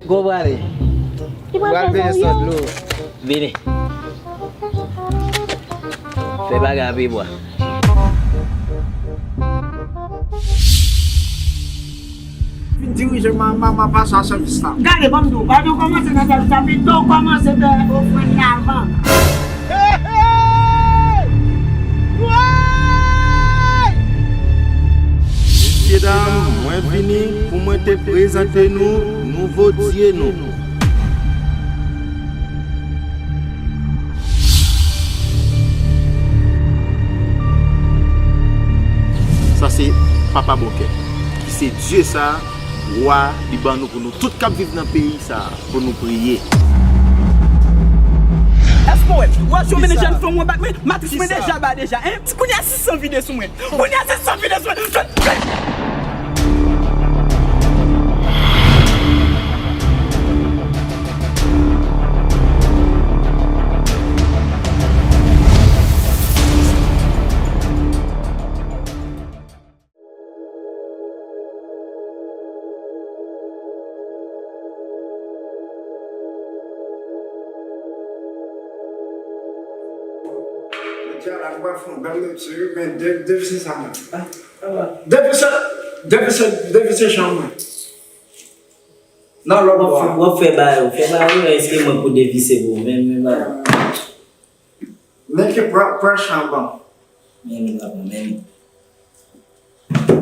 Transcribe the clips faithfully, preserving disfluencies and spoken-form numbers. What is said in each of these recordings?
Ko prale? Ki pral pral peye sòt dlo. Vini. Fè bagay a pye bwa. Vin dirije ma, ma, ma pase a sèvis la. Gade, ban m di w, gade w kòmanse nan sèvis la, pito w kòmanse fè ofrann la avan. Hey, hey! Woy! Mesye dam, mwen vini pou mwen te prezante nou nouvo dye nou. Sa se Papa Bòkè, ki se dye sa, wa, li ban nou pou nou tout k ap viv nan peyi sa, pou nou priye. Èske w wè? W ap jwenn jèn fanm w ap bat mwen, matris mwen deja ba deja, en? Kounye a sis san vide sou mwen. Kounye a sis san vide sou mwen. Depi se, depi se, depi se chanm mwen. Nan lòt bò a. W ap fè bagay ou, fè bagay ou, èske mwen pou devise pou ou menm, menm bagay. Nèg ki pran, pran chan ban. Men li pa bon, men li.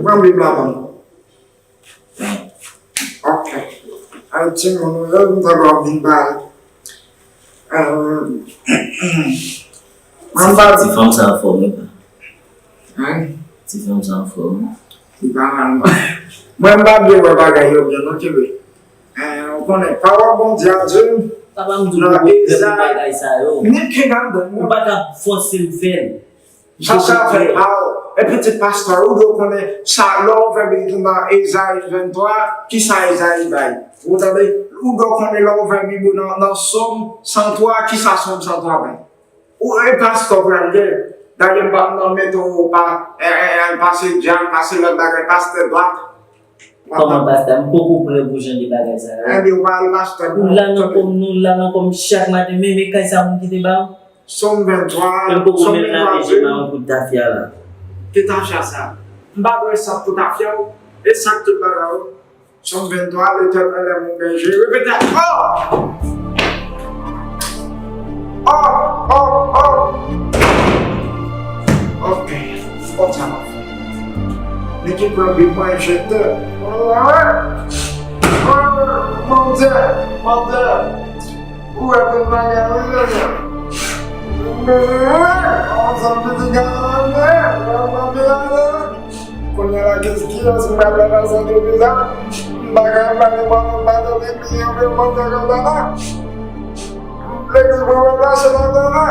Pran Bib la ban m. Ok. Ay, timoun, ou yo, m ta dwe vin bay. Euh, an ba ti fanm sa anfòm, wi. Hein? Ti fanm sa anfòm. Li pa mal, non. Mwen, m pa byen wè bagay yo byen, non, kenbe. Eh, ou konnen, pawòl Bondye a di m, papa m di w nan pou w fè Ezayi, bagay sa yo. Ni ki nan dan, ou pa ka fòse m fè l. Sa se afè pa w. E pitit pastè, ou dwe konnen sa, lè w ouvè Bib ou nan Ezayi venntwa, ki sa Ezayi bay? Ou tande? Ou dwe konnen lè w ouvè Bib ou nan, nan Sòm san twa, ki sa Sòm san twa bay? Ou e pastè w pral ye. Dayè m pa nan mete w pa, eh, eh, eh, pase djak, pase lòt bagay, pastè dwat. Kòman pastè? M poko prè pou jan de bagay sa yo. Ebyen, w pa al pastè pou la nan kòm nou, la nan kòm chak maten, men, men kay sa moun kite ba w. Sòm venntwa, e m poko menm lave je m a yon kout tafya la. Ki tafya sa? M pa kwè sa pou tafya w. E sa k tout bagay w. Sòm venntwa, Letènèl est mon berger. Repete. Oh! Oh, oh, oh! Ok. Fòt sa m ap fè. Nèg ki pran Bib mwen jete. Mon Dieu, mon Dieu. Ou wè tout bagay, wi, mesye. Ansanm pitit gason an, men, mwen, mwen, mwen, kounye a la, kiyès, kiyès m pral fè nan sant epi sa? M pa ka pale, mwen, mwen pa tande, men, men, mwen, mwen, mwen, legliz mwen, mwen, mache nan tan la.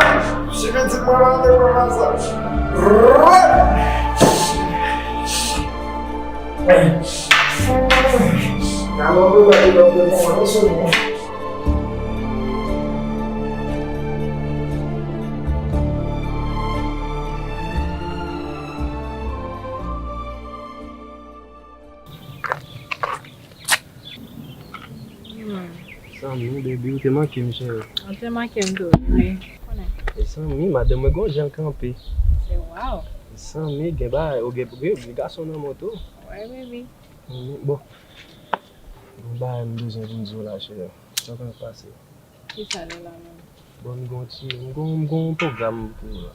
Si pitit mwen, mwen, mwen, mwen, sa. Alò, mwen, mwen, mwen, mwen, mwen, mwen, Zanmi, baby, ou te manke m, cheri. Ou te manke m tou, wi. Konnen. E zanmi, madanm mwen gon jan l kanpe. Se waw. Zanmi, gen bagay, ou gen, gen, gen gason nan men w tou. Wi, baby. Bon. Gon bagay m bezwen pou m di w la, cheri. Sa konn pase? Kisa li la menm? Bon, m gon ti, m gon, m gon yon pwogram pou ou la.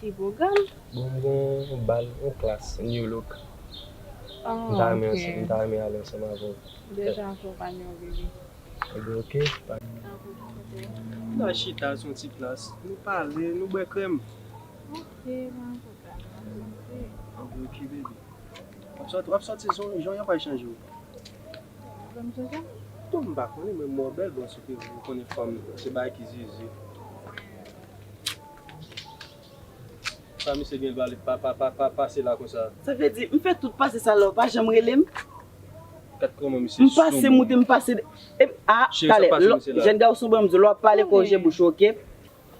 Ki pwogram? Bon, m gon yon bal, yon klas, New Look. Ah, m ta renmen, ok, ansanm, m ta renmen ale ansanm avè w. Deja fè w pa nyon, baby. Ebyen, ok. Pa... M ta chita sou yon ti plas, nou pale, nou bwè krèm. Ok, pa gen pwoblèm, m ap monte. Ebyen, ok, baby. W ap sòti, w ap sòti, jan, jan w ap al chanje w. Ban m chanje? Bon, m pa konnen, men mò bèl, bon, se ke ou konnen fanm, se bagay ki zizi. Sa misye gen pale, pa, pa, pa, pa, pase la konsa. Sa vle di, m fè tout pase sa la, w pa janm rele m? Gad kòman misye sonb. M pase moute, m pase, e, a, talè, jèn gason, ban m di w, lè w ap pale, korije bouch ou, ok?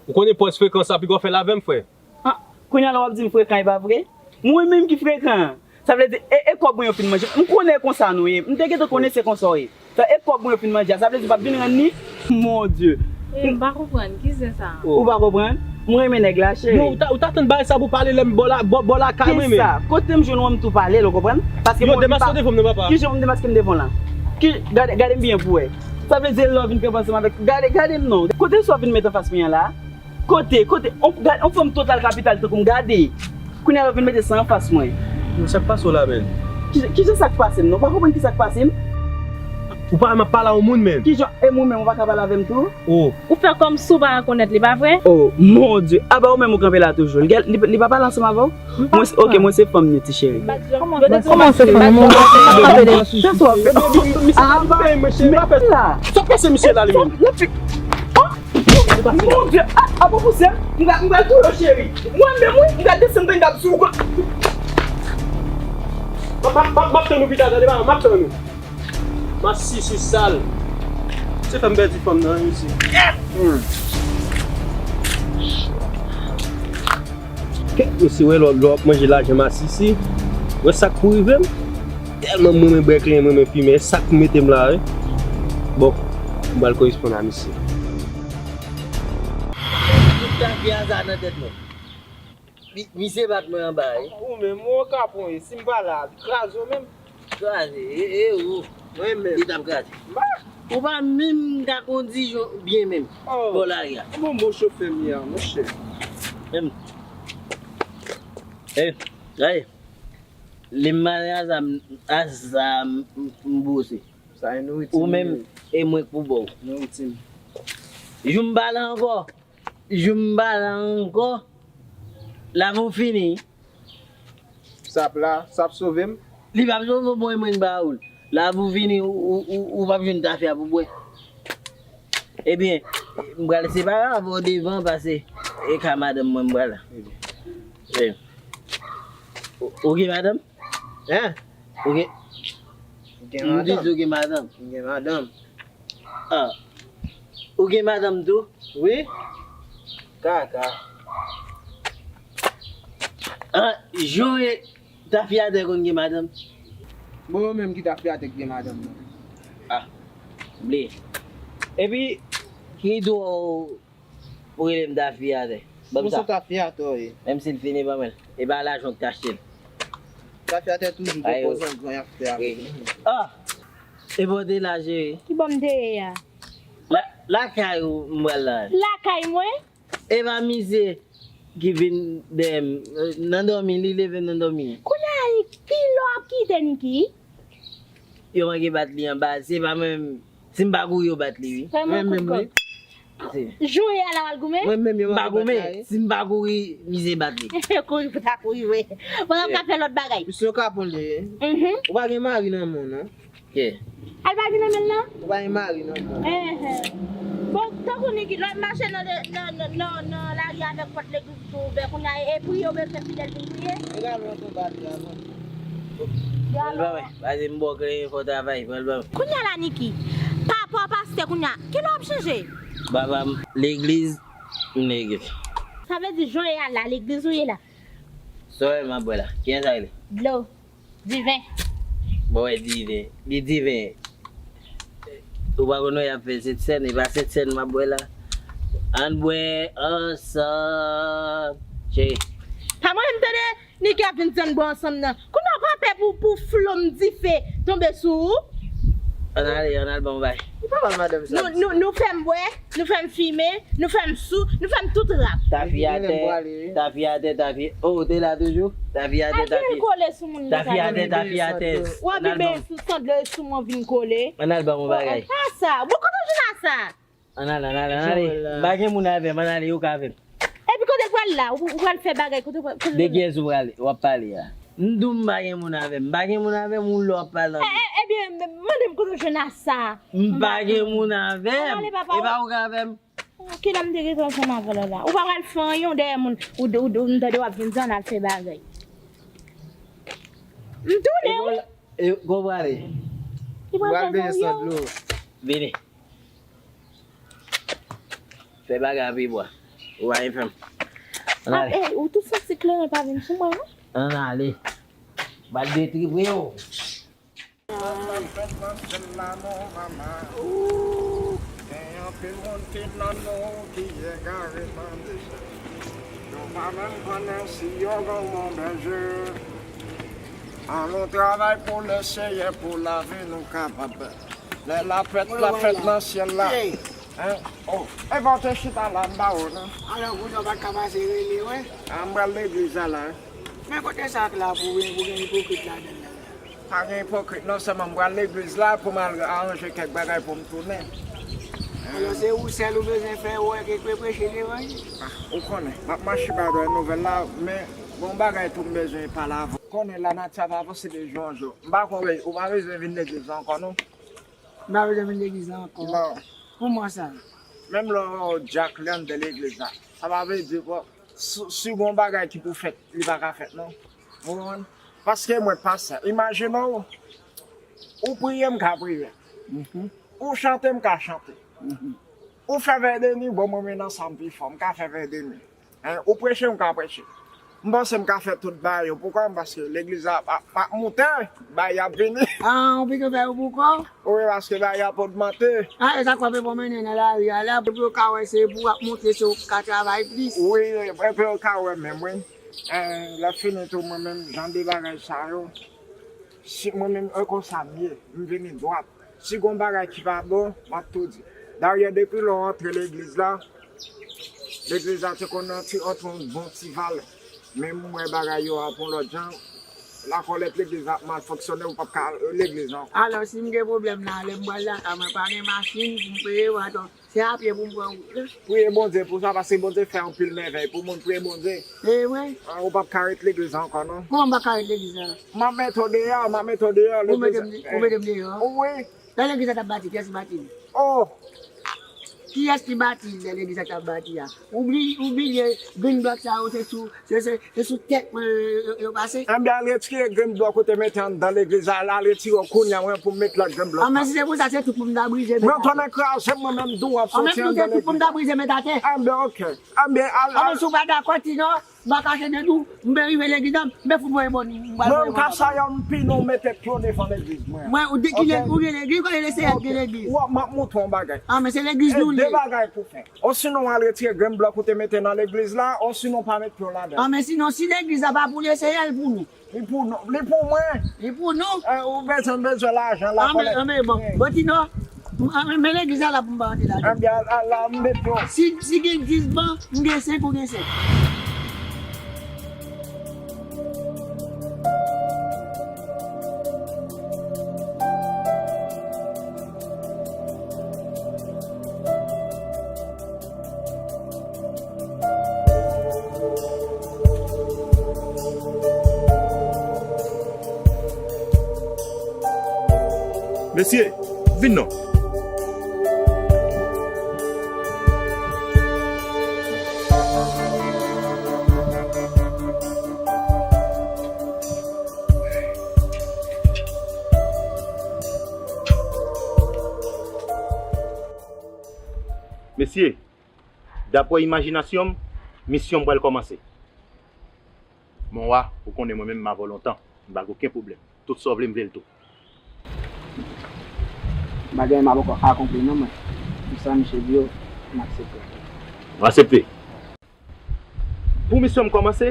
Ou konnen pòz frekan sa, piga w fè l avè m, frè. Ah, kounye a la w ap di m frekan, e pa vre? Mwen menm ki frekan an. Sa vle di, e, e kòb mwen yo fin manje. M konnen konsa nou ye. M te gentan konnen se konsa w ye. Sa e kòb mwen yo fin manje a, sa vle di w p ap vin rann li? Mon Dieu. E, m pa konprann, ki zen sa? Ou pa konprann? M renmen nèg la, cheri. Non, ou ta, ou ta tann bagay sa pou pale lè m bò la, bò, bò lakay mwen menm. Kisa? Kote m jwenn ou an, m tou pale l, ou konprann? Paske mwen, demaske w devan m non, papa. Kijan m demaske m devan l la? Ki, gade, gade m byen pou wè. Sa vle di lè w vin kanpe ansanm avèk, gade, gade m non. Kote sa w vin met anfas mwen an la? Kote, kote, on, gade, on fanm total kapital tankou m, gade. Kounye a lè w vin mete sa anfas mwen. Sa k pase w la menm? Ki, kijan sa k pase m non? Ou pa konprann kisa k pase m? Ou pa wè m ap pale a yon moun menm? Kijan, e mwen menm ou pa ka pale avè m tou? Oh. Ou fè kòmsi w pa rekonèt li, pa vre? Oh, mon Dieu. Aba ou menm ou kanpe la toujou. Li, li, li pa pale ansanm avè w? Mwen, ok, mwen se fanm li, ti cheri. Kòman se fanm li? Sa w ap fè? Sa k pase misye la li menm? L ap fi-, oh! Mon Dieu, a, a bon pou sè, m pral, m pral touye w, cheri. Mwen menm, wi, m pral desann tangad sou ou. M ap, m ap, m ap tann ou pita, tande pa, m ap tann ou. Masisi sal. Se fè m pèdi fanm nan, wi, mesye. Kèt, mesye, wè, lè, lè w ap manje lajan masisi, wè sa k pou rive m? Tèlman m renmen bwè klen, m renmen fimen, e sa k pou mete m la, wi. Bon, m pral koresponn a misye. Tout tafya sa nan tèt mwen. Mi-, misye bat mwen anba, wi. Ou menm, ou kapon ye. Si m pa la, kraze w menm. Kraze, e, e, ou. Mwen menm. Li t ap kraze. Ou pa menm ka kondi jan byen menm. Oh. Bò lari a. Bon, bon chofè m ye a, monchè. Menm. E, gade. Li m mare a sa m, a sa m, m bwose. Sa e nouriti m. Ou menm, e mwen k pou ba w. Nouriti m. Jou m pa la ankò. Jou m pa la ankò, lavi w fini. Sa ap la, sa ap sove m. Li p ap sove w, mwen, mwen ba ou l. Lavi w fini, ou, ou, ou, ou p ap jwenn tafya pou bwè. Ebyen, m pral separe avè w devan pase e ka madanm mwen m pral la. Ebyen. E, ou, ou gen madanm? Hein? Ou gen, m di ou gen madanm. M gen madanm. Ah. Ou gen madanm tou? Wi. Kaka. Ah, jan e tafyatè konn gen madanm? Bon, yo menm ki tafyatè ki gen madanm nan. Ah, bliye. Epi, ki tou ou rele m tafyatè? Ban m sa. Bon, se tafyatè w ye. Menm si l fini, ban mwen l. E pa lajan w k te achte l. Tafyatè toujou gon pòz an gran y ap fè avèk nou. Ah! E bò w te la, cheri? Ki bò m te ye a? La, lakay ou m pral la. Lakay mwen? E pa misye ki vin dèyè m, nan dòmi, li leve nan dòmi. Kounye a, kilè w ap kite Niki? Yo manke bat li anba, se pa mwen menm. Si m pa kouri, yo bat li, wi. Mwen menm, wi. Jou ye a la w al goumen? Mwen menm, yo manke bat la, wi. M pa goumen, si m pa kouri, misye bat li. Kouri pou ta kouri, wi. Bon, m ka fè lòt bagay. Misye yon kapon li ye. Ou pa gen mari nan men w, non? Al pa gen nan men l, non? Ou pa gen mari nan men w. Enhen. Bon, tankou Niki, lè w ap mache nan, nan, nan, nan, nan lari avèk pòt legliz tou ouvè, kounye a, e priye w bezwen fidèl vin priye? Egal, mwen tou bat la, non. Pran l ban mwen. Pase m ba w kle, fò w travay, pran l ban mwen. Kounye a la, Niki, papa w pastè kounye a, kilè w ap chanje? Papa m legliz, m legliz. Sa vle di, jan w ye a la, legliz ou ye la? Sa w wè m ap bwè la? Kijan sa rele? Dlo. Diven. Bon, wè, diven. Li diven. Ou pa konn wè y ap fè sentsèn, e pa sentsèn m ap bwè la. Ann bwè ansanm. Cheri. Pa mwen menm tande, Niki ap vin tann bwè ansanm nan. Kounye a w pa pè pou, pou flonm dife tonbe sou ou? Ann ale, ann al ban m bay. Ou pa wè madanm sa. Nou, nou, nou fè m bwè, nou fè m fimen, nou fè m sou, nou fè m tout rap. Tafyatè, tafyatè, tafyatè. Oh, ou te la toujou? Tafyatè, tafyatè. Al vin kole sou moun nan. Tafyatè, tafyatè. W ap vin benyen sou sant, lè sou mwen vin kole. Ann al ban m yon bagay. Sa, bon, kote w jwenn a sa? Ann al, ann al, ann ale. M pa gen moun avè m, ann ale, ou ka avè m. Epi kote w pral la? Ou, ou pral fè bagay, kote w pral, kote w pral? De kiyès ou prale, w ap pale a? M di w m pa gen moun avè m, m pa gen moun avè m, ou lè w ap pale anpil. E, e, ebyen, mande m kote w jwenn a sa? M pa gen moun avè m, e pa ou k avè m. Kilè m te gentan ansanm avè w la? Ou pa pral fè anyen, w dèyè moun, ou, ou, ou, m tande w ap vin di ann al fè bagay. M tounen, wi. E, kote w prale? Li pral fè bagay. Vini. Fè bagay a pye bwa. Ou pa gen fanm. Ann ale. Ou tou santi kleren pa vin sou mwen, non? Ann ale. M pral detripe w. Fèt nan syèl la non, manman. Gen anpil moun ki nan nou ki egare nan dezè. Yo pa menm konnen si yo gen bon bèje. An nou travay pou Leseyè pou lavi nou kapab. Lè lapèt la fèt nan syèl la. Hein? Oh, e pa w te chita la, m pa wè w non. Alò, kounye a w pa t ka pase rele, wi. A, m pral legliz la la. Men kote sa k la pou gen, pou gen ipokrit ladan l la? Pa gen ipokrit non, sèlman m pral legliz la pou m al aranje kèk bagay pou m tounen. Alò, se ou sèl ou bezwen fè, ou wè ke pre-, preche levanjil? Ah, ou konnen, m ap mache ba dòy nouvèl la, men gon bagay tou m bezwen pale avè w. Konnen lanati ap avanse de jou an jou. M pa konnen, ou pa bezwen vin legliz la ankò non. M pa bezwen vin legliz la ankò. Non. Pou mwen sa. Menm lè w wè w dyak li anndan legliz la, sa pa vle di, bon, si, si gon bagay ki pou fèt, li pa ka fèt non. Ou konprann? Paske mwen pastè. Imajine w, ou priye, m ka priye. Mhm. Ou chante, m ka chante. Mhm. Ou fè vèy de nwi, bon, mwen menm nan sa m pi fò, m ka fè vèy de nwi. Hein, ou preche, m ka preche. M panse m ka fè tout bagay yo pou kò m, paske legliz la ap, ap, ap moute, bagay ap vini. Ah, ou pito fè yo pou kò w? Wi, paske bagay ap ogmante. Ah, e sa k w ap pwomennen nan lari a la, pou yo ka wè se pou w ap montre, se ou k ka travay plis. Wi, epi yo ka wè menm, wi. Eh, lè fini tou, mwen menm, jan de bagay sa yo, si mwen menm, e konsa m ye, m vini dwat. Si gon bagay ki pa bon, m ap tou di. Dayè, depi lè w antre legliz la, legliz la te konn yon ti, yon bon ti valè. Men m wè bagay yo ap yon lòt jan. Lakòlèt legliz la ap mal fonksyone, ou p ap ka al legliz ankò. Alò, si m gen pwoblèm la, lè m pral lakay mwen, pa gen machin pou m peye, w a Se a pye pou m pran wout la. Priye Bondye pou sa, paske Bondye fè anpil mèvèy pou moun. Priye Bondye. E vre? Ah, ou p ap ka ret legliz ankò, non. Kòman m pa ka ret legliz la? M ap mete w deyò, m ap mete w deyò. Ou mete m, ou mete m deyò? Wi. Lè legliz la t ap bati, kiyès ki bati l? Oh! Kiyès ki bati l lè legliz la t ap bati a? Ou bli-, ou bliye grenn blòk sa yo, se sou Se, se, se sou tèt mwen yo, yo, yo pase. Enben, al retire grenn blòk ou te mete anndan legliz la, al, al retire yo kounye a, mwen pou m met lòt grenn blòk la. Anben, si se pou sa, se tout pou m ta brize mete atè. Mwen, tonnè kraze m, mwen menm, dou w ap soti anndan legliz la. Anben, se tout pou m ta brize mete atè. Enben, oke. Enben, al, al. Anben, si w pa dakò, Tino, m pa kache de dou, m pe rive legliz la, m pe fout voye bòn, m pral voye bòn. Mwen, m ka sa yo, m pini w mete pye w devan legliz mwen. Mwen, ou de ki le-, ou gen legliz, ou konnen Leseyè ki gen legliz. Oke. W ap, m ap montre w yon bagay. Anben, se legliz nou l ye. E, de bagay pou fè. Osinon w al retire grenn blòk ou te mete nan legliz la, osinon pa met pye w ladan l. Ah, men sinon, si legliz la pa pou Leseyè, l pou nou. Li pou nou, li pou mwen. Li pou nou. Eh, ou bezwen, bezwen lajan la, ah, men, kòlèt. Ah, men bon. Wi. Bon, Tino, ah, men, men legliz la la pou m pa antre ladan l. Anben, al, al la, m met pye w. Si, si gen dis ban, m gen senk, ou gen senk. Mesye, vin non. Mesye, daprè imajinasyon m, misyon m pral kòmanse. Mon wa, ou konnen mwen menm m avè w lontan, m pa gen okenn pwoblèm. Tout sa w vle, m vle l tou. Bagay m ap ankò akonpli non mwen. Pou sa misye di yo, m aksepte. Ou aksepte? Pou misyon m kòmanse,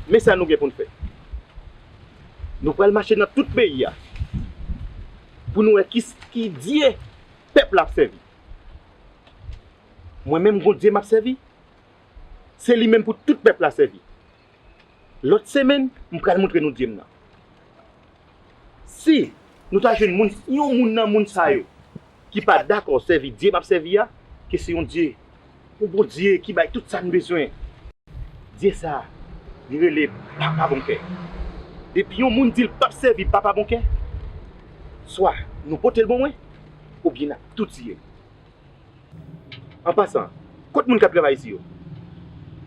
men sa nou gen pou n fè. Nou pral mache nan tout peyi a pou nou wè ki, ki dye pèp la ap sèvi. Mwen menm, gon dye m ap sèvi, se li menm pou tout pèp la sèvi. Lòt semèn, m pral montre nou dye m nan. Si nou ta jwenn moun, yon moun nan moun sa yo ki pa dakò sèvi dye m ap sèvi a, ke se yon dye, yon Bondye ki bay tout sa n bezwen. Dye sa a, li rele Papa Bonkè. Depi yon moun di l p ap sèvi Papa Bonkè, swa nou pote l ban mwen, oubyen n ap tou tiye l. An pasan, kot moun k ap travay isi yo?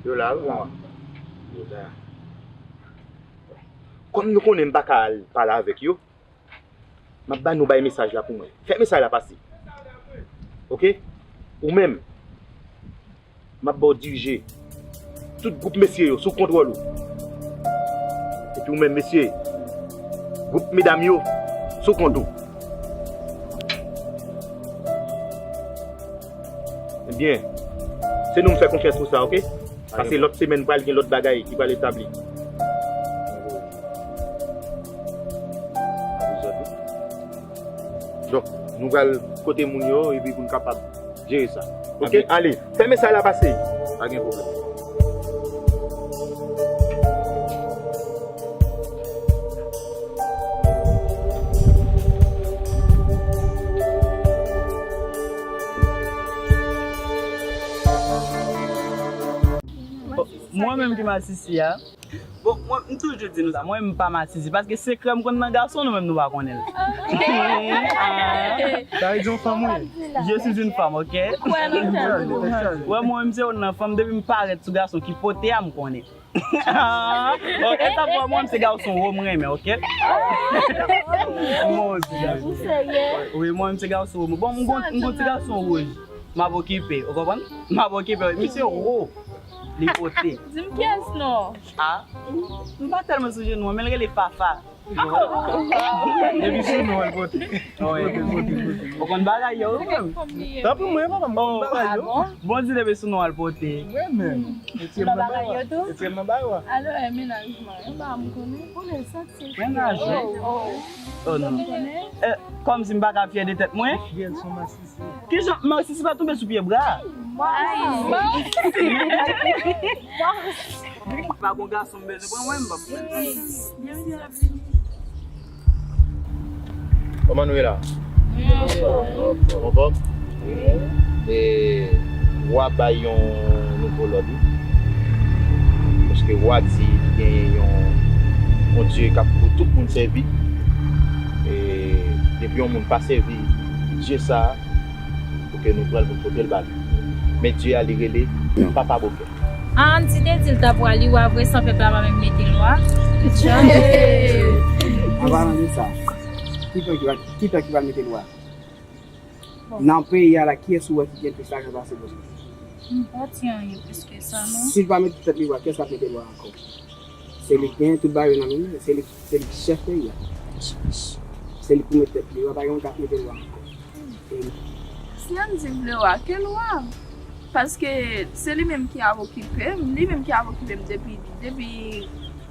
Yo la, wi, manman. Yo la. Kòm nou konnen m pa ka al pale avèk yo, m ap ba nou bay mesaj la pou mwen. Fè mesaj la pase. Oke? Ou menm, m ap ba w dirije tout gwoup mesye yo sou kontwòl ou. Epi ou menm, mesye, gwoup medam yo, Sou kont ou. Ebyen, se nou m fè konfyans pou sa, oke? Paske lòt semèn pral gen lòt bagay ki pral etabli. Donk, nou pral kote moun yo epi pou n kapab jere sa. Oke? Ale, fèmen sa la pase. Pa gen pwoblèm. Mwen menm ki masisi a. Bon, mwen, m toujou di nou sa. Mwen, m pa masisi. Paske sekrè m konn nan gason, nou menm nou pa konnen l. Sa vle di yon fanm ou ye? Je suis une femme, ok? Wè, mwen menm se yon nan fanm, depi m parèt sou gason ki pote a, m konnen. Ok, sa fè mwen, m se gason wo m renmen, ok? Mon Dieu. Wi, mwen, m se gason wo m. Bon, m gon, m gon ti gason wouj. M ap okipe, ou konprann? M ap okipe. Misye wo. Li pote. Di m kiyès non. A? M pa tèlman sonje non, men l rele Fafa. Depi sou non, l pote. Wi. Ou konn bagay yo? Tanpri mwen, papa, m konn bagay yo. Bon, di depi sou non, l pote. Mwen menm. Etyèm nan bay wa. Etyèm nan bay wa. Alò, e mennaj mwen, e pa m konnen. Konnen sa, se mennaj ou? Oh non. Kòmsi m pa ka fyè de tèt mwen? Kijan masisi pa tonbe sou pye bra? Pa gon gason m bezwen pran mwen, m p ap pran. Kòman nou ye la? Anfòm? E wa bay yon nouvo lòd, wi. Paske wa di li genyen yon, yon Dye k ap pou tout moun sèvi. E depi yon moun pa sèvi Dye sa a, pou ke nou pran l pou n pote l ba li. Men Dye a, li rele Papa Bokè. Ann ti te di l ta pral li wa vre san pèp la pa menm mete lwa. An palan de sa, ki tan ki va, ki tan ki va mete lwa? Nan peyi a la, kiyès ou wè ki gen plis lajan pase Bokè? M pa di anyen plis ke sa non. Si l pa mete tèt li lwa, kiyès k ap mete lwa ankò? Se li k genyen tout bagay yo nan men li, se li, se li k chèf peyi a. Se li pou mete tèt li lwa, pa gen moun k ap mete lwa ankò. Si ann di vle wa, ke lwa? Paske se li menm ki ap okipe m, li menm ki ap okipe m depi, depi,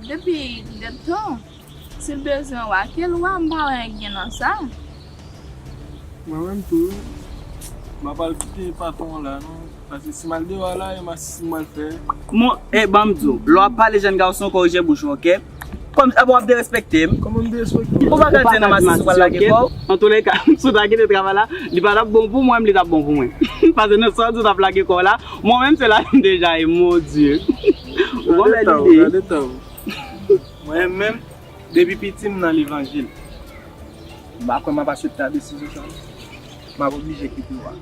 depi lè tan. Si l bezwen wa, ke lwa, m pa wè anyen nan sa. Mwen menm tou, m ap al kite patwon an la, non. Paske si m al deyò a la, e masisi m al fè. Mon, e, ban m di w, lè w ap pale jèn gason, korije bouch ou, oke? Kòm, e, bon, w ap derespekte m. Kòman m derespekte w? Ou pa ka di nan masisi w al lage kò w. Antouleka, si w ta kite travay la, li pa t ap bon pou mwen, li t ap bon pou mwen. Paske nan sa w di w t ap lage kò w la, mwen menm se la m deja ye, mon Dye. Ou konprann lide? Gade tan w, gade tan w. Mwen menm, depi piti m nan levanjil. M pa kwè m ap aksepte desizyon sa. M ap oblije kite w a.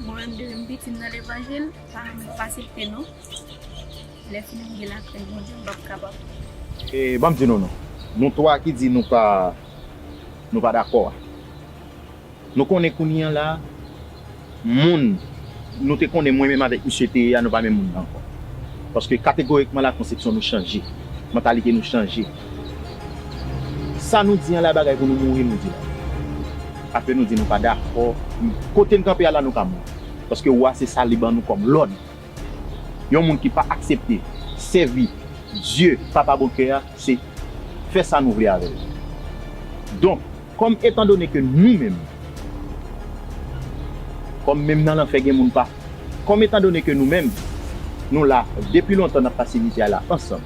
Mwen menm depi m piti m nan levanjil, paran m yo pa aksepte non. Lè fini m gen lakrent Bondye, m p ap kapab. E, ban m di nou non. Nou twa ki di nou pa, nou pa dakò a. Nou konnen kounye a la, moun nou te konnen mwen menm avèk misye te ye a, nou pa menm moun nan ankò. Paske kategorikman la, konsepsyon nou chanje, mantalite nou chanje. Sa nou di an la, bagay pou nou mouri, nou di la. Apre nou di nou pa dakò, kote n kanpe a la, nou ka mouri. Paske wa se sa li ban nou kòm lòd. Yon moun ki pa aksepte sèvi Dye, Papa Bokè a, se fè sa nou vle avè l. Donk, kòm etandone ke nou menm, kòm menm nan lanfè gen moun pa, kòm etandone ke nou menm, nou la depi lontan n ap pase mizè a la ansanm,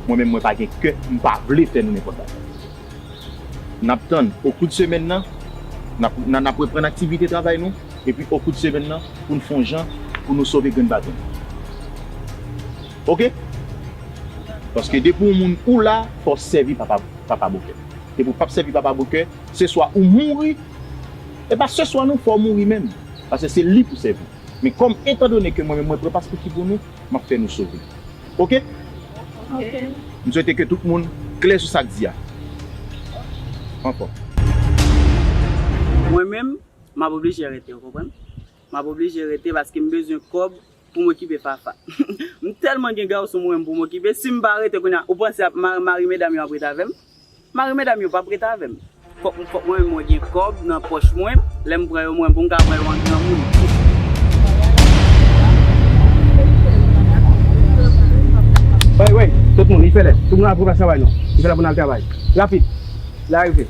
mwen menm mwen pa gen kè, m pa vle fè nou nenpòt bagay. N ap tann okou de semèn nan, n ap, n a, n ap reprann aktivite travay nou, epi okou de semèn nan, pou n fè yon jan, pou nou sove grenn baton. Oke? Paske depi yon moun ou la, fò w sèvi Papa, Papa Bokè. Depi w p ap sèvi Papa Bokè, se swa ou mouri, e pa se swa non, fò w mouri menm. Paske se li pou sèvi. Men kòm etandone ke mwen menm mwen pran paspouki pou nou, m ap fè nou sove. Oke? Oke. M swete ke tout moun klè sou sa k di a. Anfòm. Mwen menm, m ap oblije rete, ou konprann? M ap oblije rete paske m bezwen kòb pou m okipe Fafa. M tèlman gen gason mwen menm pou m okipe, si m pa rete kounye a, ou panse ap ma-, mari medam yo ap rete avè m? Mari medam yo p ap ret avè m. Fòk, fòk mwen menm mwen gen kòb nan pòch mwen. Lè m pran yo mwen, pou m ka pran yo an granmoun. Wey, wey, tout moun, li fè lè. Tout moun al pou plas travay nou. Li fè lè pou n al travay. Rapid. Lè a rive.